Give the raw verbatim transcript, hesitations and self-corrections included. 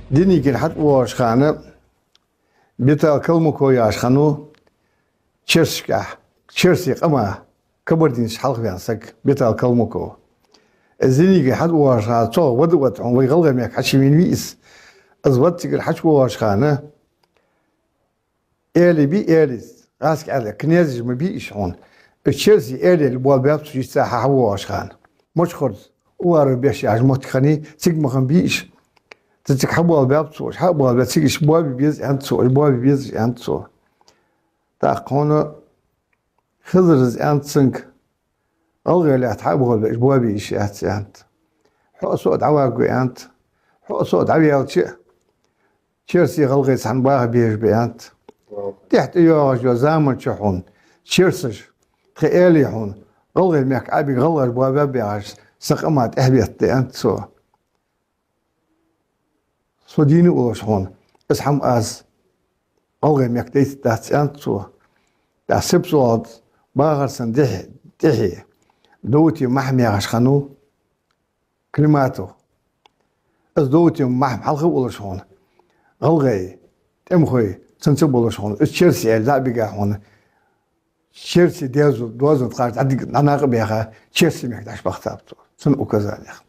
Денигера хьатӀавоагӀача хана Битал Калмыков яхаш хиннав черсашкахь, черсий къама, кабардинцашта хьалхаваьнна саг Битал Калмыков. Из Денигера хьатӀавоагӀача хана цох вада-вада хьона вай ГӀалгӀай мехка хьачувена вий из. Из вада цигара хьачувоагӀача хана, аьлий бий, аьлий, гӀазкхий аьле, князеш ма бий уж хьона. Уж черсий аьлий аьле болабаьб цо, иштта хьа хьавоагӀача хана. Мочкъий-Юрт, Уваров-Беш яхаш моттиг хиннай, цига ма хиннабий уж. Цу цига хьаболабаьб цо, уж хьа а болабаь, цига уж боабе беза аьннад цо, уж боабе беза аьннад цо. ТӀаккха хьона Хизара из аьннад цунга: «ГӀалгӀай лаьтта хьа а болабаь, уж боабе йиш яц», — аьннад. «Хьо а со а дӀаваргва», — аьннад. «Хьо а со а дӀаваьлча а, черсий-гӀалгӀай цхьана баха безаш ба», — аьннад. «ТӀехьа тӀайоагӀаш йола заман чу хьона черсаша тха аьлий хьона, ГӀалгӀай мехка Ӏобига гӀалгӀаша боабаьб яхаш, са къама тӀехьабетта да», — аьннад цо. «Со дийна а волаш хьона, из хӀама аз ГӀалгӀай мехка дайтаргдац», — аьннад цо. ТӀаккха Сипсой-ГӀалий бахарца тӀехье, тӀехье Довтий-Махьма яхаш хиннав Климатов. Из Довтий-Махьма хьалха а волаш хьона, гӀалгӀай тӀемахой цунца а болаш хьона, из черсий аьле дӀа а бигаш хьона, черсий дезал, дозал тхаш дӀадига, дӀанакъа а баьха, черсий мехка дӀачубахийтаб цо, цун указанех.